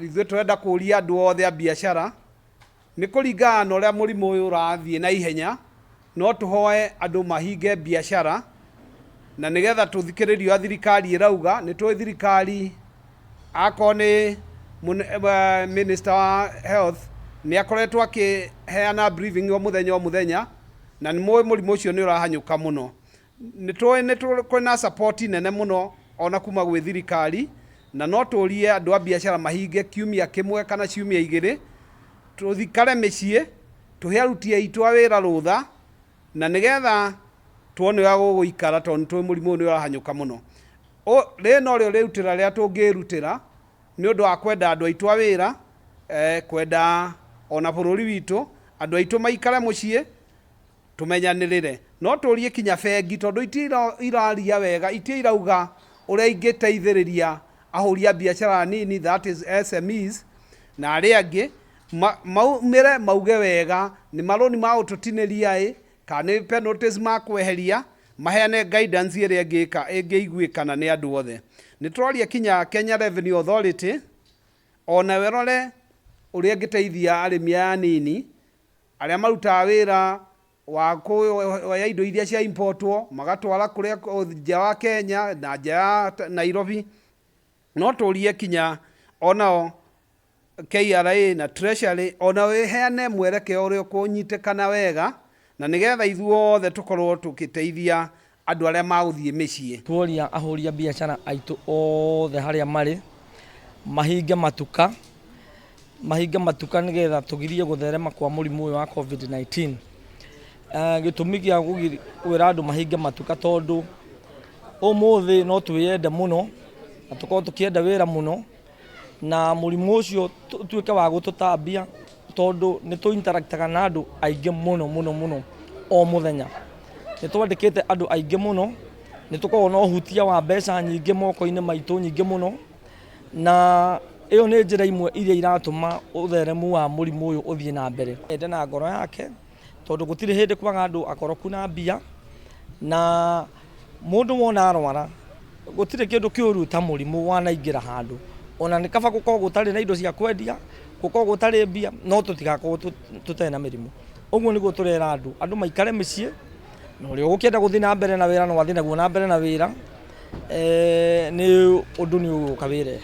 Ithuĩ tũrenda kũria andũ othe a biacara nĩ kũringana na ũrĩa mũrimũ ũyũ ũrathiĩ na ihenya, no tũhoe andũ mahinge biacara na nĩgetha tũthikĩrĩrie ũrĩa thirikari ĩrauga. Nĩ tũĩ thirikari akorwo nĩ minister wa health nĩ akoretwo akĩheana briefing o mũthenya o mũthenya, na nĩ mũĩ mũrimũ ũcio nĩ ũrahanyũka mũno. Nĩ tũĩ nĩ kwĩna support nene mũno ona kuma gwĩ thirikari, na no tũrie andũ a biacara mahinge kiumia kĩmwe kana ciumia igĩrĩ, tũikare mĩciĩ, tũhe aruti aitũ a wĩra rũtha, na nĩgetha tuone ũrĩa gũgũikara tondũ nĩ tũĩ mũrimũ ũyũ nĩ ũrahanyũka mũno. Rĩrĩ norĩo rĩrutĩra rĩrĩa tũngĩrutĩra nĩ ũndũ wa kwenda andũ aitũ a wĩra, kwenda ona bũrũri witũ, andũ aitũ maikare mũciĩ, tũmenyanĩrĩre. No tũrie kinya bengi tondũ iti iraria wega, iti irauga ũrĩa ingĩteithĩrĩria ahũri a biacara nini, that is SMEs, na arĩa angĩ maumĩre mauge wega nĩ marũni magũtũtinĩria ĩ, kana nĩ penalties makweheria, maheane guidance ĩrĩa ĩngĩka ĩngĩiguĩkana nĩ andũ othe. Nĩ tũroria kinya Kenya Revenue Authority onayo ĩrore ũrĩa ĩngĩteithia arĩmi aya anini arĩa marutaga wĩra wa kuoya indo iria cia importwo magatwara kũrĩa nja wa Kenya na nja ya Nairobi. No tũrie kinya onao KRA na Treasury onao ĩheane mwerekeo ũrĩa ũkũnyitĩkana wega, na nĩgetha ithuothe tũkorwo tũgĩteithia andũ arĩa magũthiĩ mĩciĩ. Tuoria ahũri a biacara aitũ othe harĩa marĩ mahinge matuka, mahinge matuka nĩgetha tũgirie gũtherema kwa mũrimũ ũyũ wa COVID-19. Gĩtũmi gĩa kwĩra andũ mahinge matuka tondũ ũmũthĩ no twĩyende mũno na tũkorwo tũkĩenda wĩra mũno, na mũrimũ ũcio ũtuĩke wa gũtũtambia tondũ nĩ tũ interactaga na andũ aingĩ mũno mũno mũno o mũthenya. Nĩ twandĩkĩte andũ aingĩ mũno, nĩ tũkoragwo na ũhutia wa mbeca nyingĩ moko-inĩ maitũ nyingĩ mũno, na ĩyo nĩ njĩra imwe iria iratũma ũtheremu wa mũrimũ ũyũ ũthiĩ na mbere. Ende na ngoro yake tondũ gũtirĩ hĩndĩ kwaga andũ akoroku na mbia, na mũndũ wona arwara gũtirĩ kĩndũ kĩũru ta mũrimũ wanaingĩra handũ. Ona nĩ kaba gũkorwo gũtarĩ na indo cia kwendia, gũkorwo gũtarĩ mbia, no tũtigakorwo tũtarĩ na mĩrimũ. Ũguo nĩguo tũrera andũ, andũ maikare mĩciĩ, na ũrĩa ũgũkĩenda gũthiĩ na mbere na wĩra no athiĩ naguo na mbere na wĩra, nĩ ũndũ nĩ ũgũka wĩrehe.